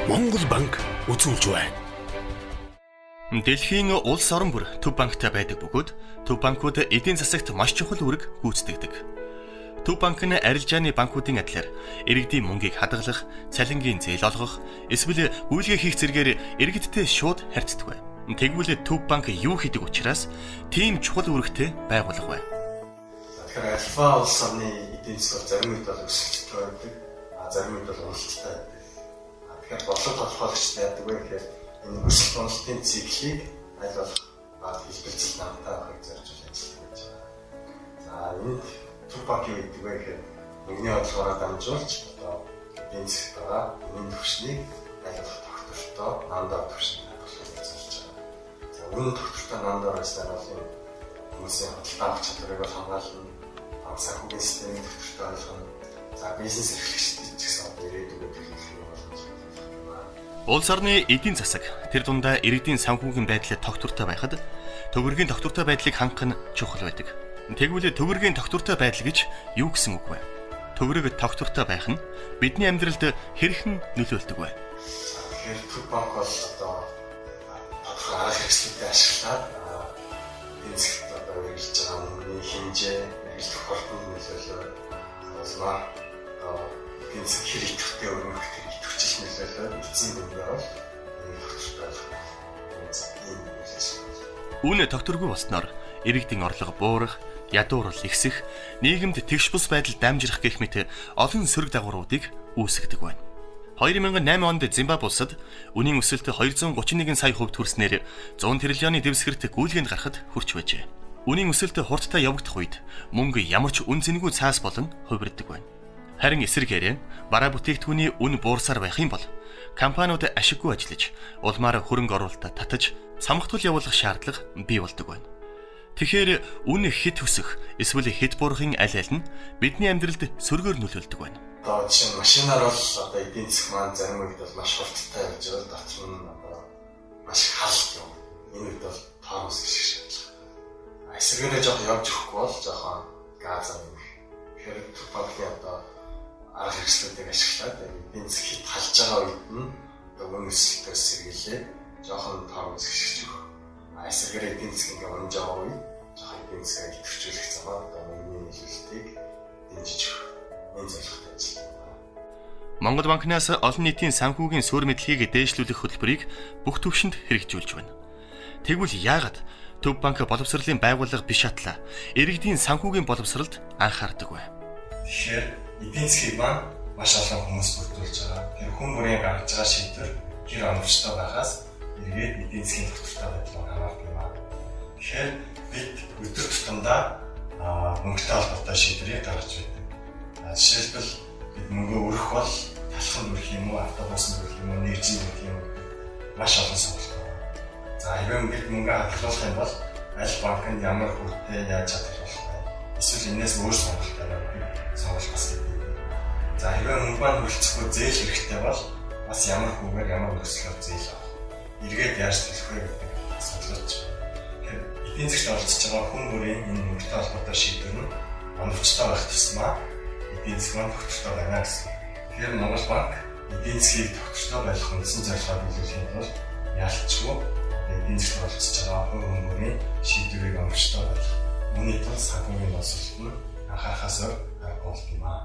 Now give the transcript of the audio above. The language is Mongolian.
Монгол банк үзүүлж байна. Дэлхийн улс орон бүр төв банктай байдаг бөгөөд төв банкуд эдийн засагт маш чухал үүрэг гүйцэтгэдэг. Төв банк нь арилжааны банкуудын адилаар иргэдийн мөнгийг хадгалах, цалингийн зээл олгох, эсвэл гүйлгээ хийх зэргээр иргэдтэй шууд харьцдаг. Тэгвэл төв банк юу хийдэг учраас тийм чухал үүрэгтэй байгууллага вэ? Тэгэхээр альва улс орны эдийн засаг зарим үед бол өсөлттэй байдаг, зарим үед бол уналттай байдаг. Тэгэхээр бодлого тодорхойлогчд яадаг вэ гэхээр энэ өсөлт уналтын циклийг аль болох хэлбэлзэл намтай байхыг зорж ажилладаг гэж байна. За, энд төв банк юу гэдэг вэ гэхээр мөнгөний бодлогоороо дамжуулж одоо эдийн засагт байгаа үнийн түвшнийг аль болох тогтвортой нандаар түвшинд хадгалахыг зорж байгаа. За, үнэн тогтвортой нандаар байснаар бол энэ хүмүүсийн худалдаа авах чадварыг бол хамгаална, банк санхүүгийн системийг тогтвортой ойлгоно. За, бизнес эрхлэгчдэд ч гэсэн одоо ирээдүйг төлөвлөх юм боломж. Улс орны эдийн засаг тэр дундаа иргэдийн санхүүгийн байдал тогтвортой байхад төгрөгийн тогтвортой байдлыг хангах нь чухал байдаг. Тэгвэл төгрөгийн тогтвортой байдал гэж юу гэсэн үг вэ? Төгрөг тогтвортой байх нь бидний амьдралд хэрхэн нөлөөлдөг вэ? Тэгэхээр төв банк бол одоо тодорхой арга хэрэгслүүдээ ашиглаад эдийн засагт одоо хэрэглэж байгаа мөнгөний хэмжээ, хэрэглэх хурданд нөлөөлөд, улмаар одоо эдийн засаг хэр идэвхтэй өрнөх тэр идэвхжил нөлөөлөд эцсийн дүндээ бол энийг тогтвортой болгох ийм нөлөөлж байна. Үн тогтворгүй болсноор иргэдийн орлого буурах, ядуурл ихсэх, нийгэмд тэгш бус байдал дамжирах гэх мэт олон сөрөг дагавруудыг үүсгэдэг байна. 2008 онд Зимбабве улсад үнийн өсөлт 231 сая хувьд хүрснээр 100 триллионы дэвсгэрт гүйлгээнд гарахад хүрч байжээ. Үнийн өсөлт хурдтай явагдах үед мөнгө ямар ч үн цэнгүй цаас болон хувирдаг байна. Харин эсрэгээрээ бараа бүтээгдэхүүний үн буурсаар байх юм бол компаниуд ашиггүй ажиллаж, улмаар хөрөнгө оруулалтаа татаж, цамхтгал явуулах шаардлага бий болдог байна. Тэгэхээр үн хэд өсөх эсвэл хэд буурахын аль аль нь бидний амьдралд сөргөөр нөлөөлдөг байна. Одоо жишээ нь машинаар бол одоо эдийн засаг маань зарим үед бол маш хурдтай явж байгаа, дотор нь одоо маш их халт юм. Энэ үед бол тормоз гიშх шаардлага. Эсрэгээрээ жоох явж өгөхгүй бол жоохон газ нэмэх. Тэгэхээр төв банкны одоо арга хэрэгслүүдийг ашиглаад эдийн засаг хэд халж байгаа үед нь одоо үн өсөлтөөс сэргийлээд жоохон тормоз гიშгэж өгөх. Эсрэгээр эдийн засаг ингээ унж байгаа үед жоохон эдийн засгаа идэвхжүүлэх замаар одоо мөнгөний нийлүүлэлтийг дэмжиж өгөх. Энэ зорилготой ажилладаг. Монгол банкнаас олон нийтийн санхүүгийн суурь мэдлэгийг дээшлүүлэх хөтөлбөрийг бүх түвшинд хэрэгжүүлж байна. Тэгвэл яагаад Төв банк боловсролын байгууллага биш атлаа иргэдийн санхүүгийн боловсролд анхаардаг вэ? Тэгэхээр эдийн засгийг маань маш олон хүмүүс бүрдүүлж байгаа. Тэр хүн бүрийн гаргаж байгаа шийдвэр хэр оновчтой байхаас эргээд эдийн засгийн тогтвортой байдал хамаардаг юм аа. Тэгэхээр бид өдөр тутамдаа мөнгөтэй холбоотой шийдвэрийг гаргаж байдаг. Жишээлбэл бид мөнгөө өрөх бол талханд өрөх юм уу, автобусанд өрөх юм уу, нэржинд өрөх юм уу маш олон сонголт байна. За, хэрвээ бид мөнгө хадгалах юм бол аль банкнд ямар хүртэй яаж хадгалах вэ? Эсвэл энэс өөр сонголт байна гэдэг сонголт бас гэдэг. За, хэрвээ мөнгө маань хүрэлцэхгүй зээл хэрэгтэй бол бас ямар хүүгээр ямар нөхцлөөр зээл авах, эргээд яаж төлөх вэ гэдэг асуудал ч. Тэгэхээр эдийн засгт оролцож байгаа хүн бүрийн энэ мөнгөтэй холбоотой шийдвэр нь оновчтой байх тусмаа эдийн засаг маань тогтвортой байна гэсэн. Тэгэхээр Монгол банк эдийн засгийг тогтвортой байх үндсэн зорилгоо биелүүлэхийн тулд ялцгүй эдийн засгт оролцож байгаа хүн бүрийн шийдвэрийг оновчтой байх. Үүний тулд санхүүгийн боловсролд нь анхаарахаас өөр аргагүй болдог юм аа.